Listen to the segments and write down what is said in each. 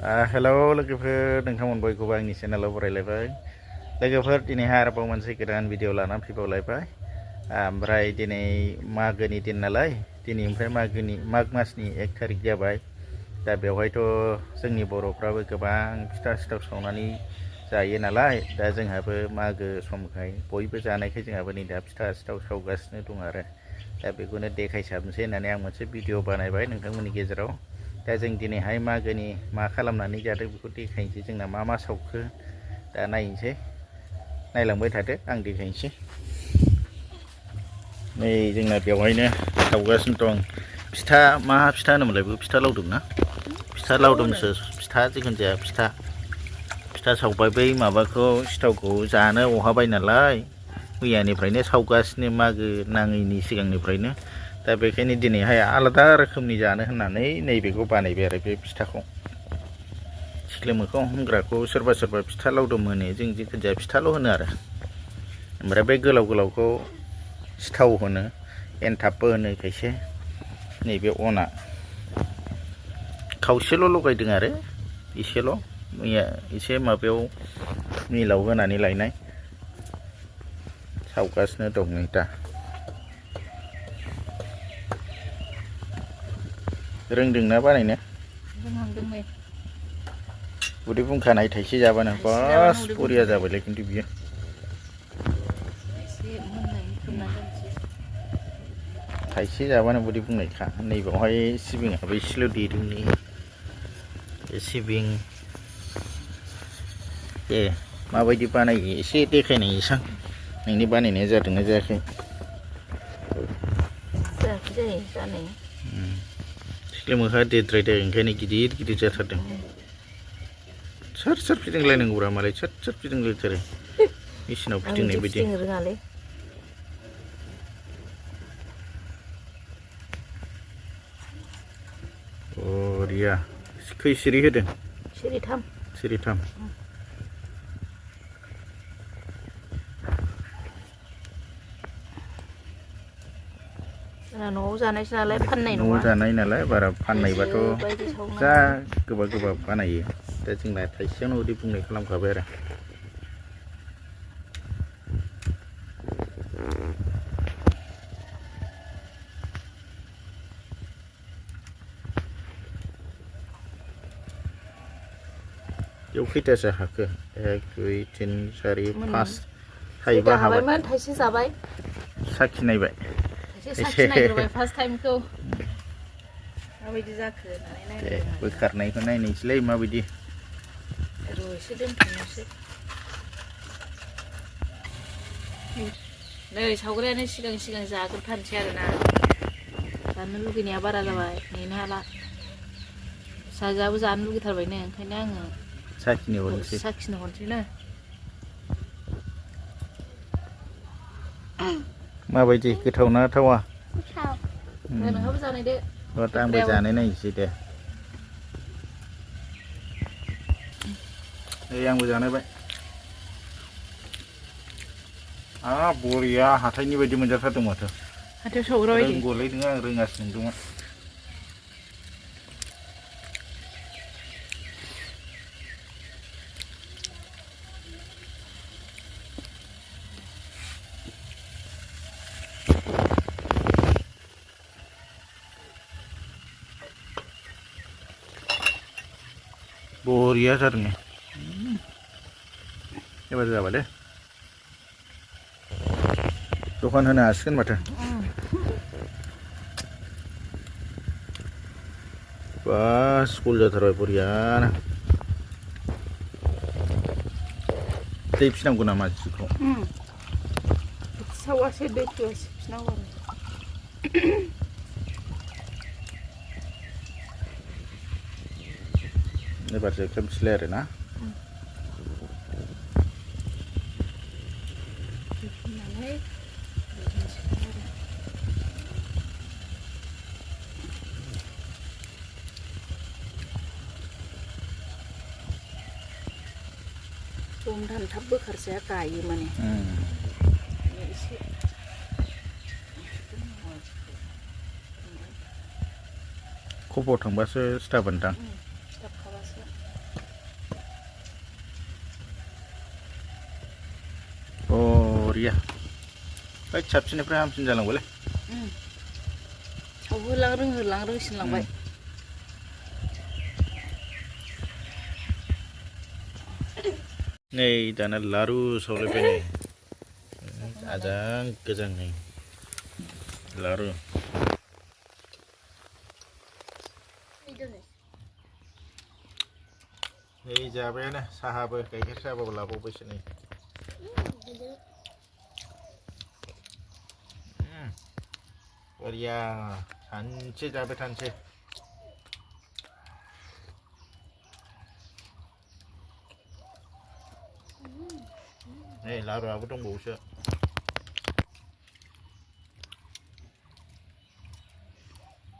hello लोगोफोर नोंथांमोन बयखौबो आंनि चेनेलाव बरायलायबाय लोगोफोर दिनैहाय आरोबाव मोनसे गोदान भिडिअ लानानै फैबावलायबाय ओमफ्राय दिनै मागोनि दिन नालाय दिनैनिफ्राय माग मासनि 1 तारिख जाबाय दा बेवहायथ' जोंनि बर'फ्राबो गोबां फिथा सिथाव सावनानै जायो नालाय दा जोंहाबो मागो समखाय बयबो जानायखाय जोंहाबो नै दा फिथा सिथाव सावगासिनो दं आरो दा बेखौनो देखायसाबनोसै होननानै आं मोनसे भिडिअ बानायबाय नोंथांमोननि गेजेराव दा जों दिनैहाय मागोनि मा खालामनानै जादों बेखौ देखायनोसै जोंना मा सावखो दा नायनोसै नायलांबाय थादो आं देखायनोसै नै जोंना बेवहायनो सावगासिनो दं फिथा मा फिथा होनोमोनलाय बेखौ फिथा लावदुम ना फिथा लावदुमसो फिथा जिखुनु जाया फिथा सावबाय बै माबाखौ सिथावखौ जानो अहाबाय नालाय मैयानिफ्रायनो सावगासिनो मागो नाङैनि सिगांनिफ्रायनो दा बेखायनो दिनैहाय आलादा रोखोमनि जानो होननानै नैबेखौ बानायबाय आरो बे फिथाखौ सिख्ले मोखां हमग्राखौ सोरबा फिथा लावदुम होनो जों जिखुनु जाया फिथाल' होनो आरो ओमफ्राय बे गोलाव गोलावखौ सिथाव होनो एन्थाबबो होनो खायसे नैबे अना खावसेल' लगायदों आरो एसेल' मैया एसे माबायाव मिलाव होनानै लायनाय सावगासिनो दं नै दा रोंदोंना बानायनो उदै बुंखानाय थाइसे जाबानो बास बरिया जाबायलै खिन्थु बियो थाइसे जाबानो उदै बुंनायखा नैबावहाय सिबिङाबो एसेल' देदों नै सिबिं दे माबायदि बानायो एसे देखायनायसां नोंनि बानायनाया जादोंना जायाखै सिख्ले मोखाङा देद्रायदों ओंखायनो गिदिर जाथारदों सोर फिदिंलायनांगौब्रा मालाय सोर फिदिंलायथारो मेचिनाव फिदिंनाय बायदि बरिया खै सिरि होदों सिरिथाम न'आव जानायसो नालाय फाननाय नङा न'आव जानाय नालाय बारा फाननायबाथ' जा गोबा बानायो दा जोंना थाइसेयावनो उदै बुंनाय खालामखाबाय आरो बेयाव खैथासो हाखो 1 2 3 4 5 थाइबा हाबाय थाइसे जाबाय साखिनायबाय साखिनायग्रोबाय फार्स्ट टाइमखौ माबायदि जाखो होननानै बोखारनायखौ नायनोसैलै माबायदि एसे दोनथ'नोसै नै सावग्रायानो सिगां जाग्रोथारनोसै आरोना जानो लुगैनाया बारा जाबाय नेनो हाला फिसाजोआबो जानो लुगैथारबायनो ओंखायनो आङो साखिनो हरनोसैनो माबायदि गोथाव ना थावा नोंहाबो जानायदो आंबो जानाय नायनोसै दे आंबो जानायबाय बरिया हाथायनि बायदि मोनजाथारदों माथो हाथायाव सावग्रा बायदि रोंगौलै नोङो आं रोङासो नंदोंमोन बरिया जादों एबार जाबाय दे दखान होनो हासिगोन माथो बास फुल जाथारबाय बरियानो दै फिनांगौ नामा जिखौ सावासै दै फिनांगौ एबारसो खोमसिलाय आरो ना दमधान थाब बोखारसाया गायो माने एसे खबर थांबासो सिथाबोनदां सिथाबखाबासो बरिया साबसिननिफ्राय हामसिन जालांबायलै होलां रोंसिनलांबाय नै दाना लारु सावलायबाय नै आजां गोजांनि लारु नै जाबायानो साहाबो गाइखेर साहाबो लाबावबायसो नै बरिया सानसे जाबाय थानोसै नै लारुआबो दंबावोसो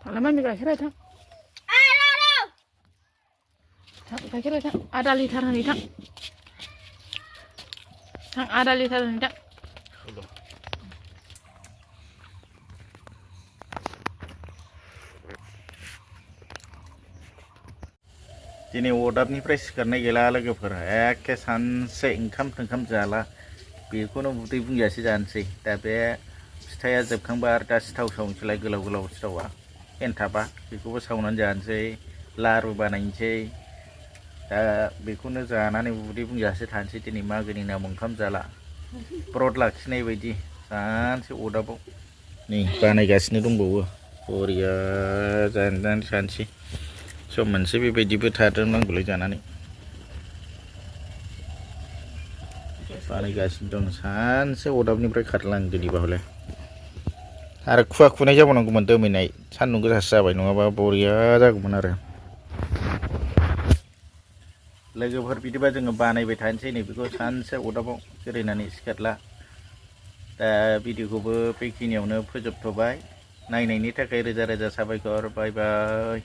थांलाय मामि गाइखेर थां गाइखेर थां आधा लिटार होनै थां आधा लिटार होनै थां दिनै अरदाबनिफ्राय सिखारनाय गैला लोगोफोर एखे सानसे ओंखाम थोंखाम जाला बेखौनो उदै बुंजासे जानोसै दा बे फिथाया जोबखांबा आरो दा सिथाव सावनोसैलाय गोलाव गोलाव सिथावा एन्थाबा बेखौबो सावनानै जानोसै लारु बानायनोसै दा बेखौनो जानानै उदै बुंजासे थानोसै दिनै मागोनि नामाव ओंखाम जाला ब्रत लाखिनाय बायदि सानसे अरदाबाव नै बानायगासिनो दंबावो बरिया जानानै थानोसै सम मोनसे बेबायदिबो थादोंनांगौलै जानानै बानायगासिनो दं सानसे अरदाबनिफ्राय खारला आं दिनैबा हले आरो खुवा खुनाय जाबावनांगौमोन दोमैनाय सान्दुं गोसासो जाबाय नङाबा बरिया जागौमोन आरो लोगोफोर बिदिबा जोङो बानायबाय थानोसै नै बेखौ सानसे अरदाबाव जिरायनानै सिखारला दा भिडिअखौबो बेखिनियावनो फोजोबथ'बाय नायनायनि थाखाय रोजा रोजा साबायखर बाय बाय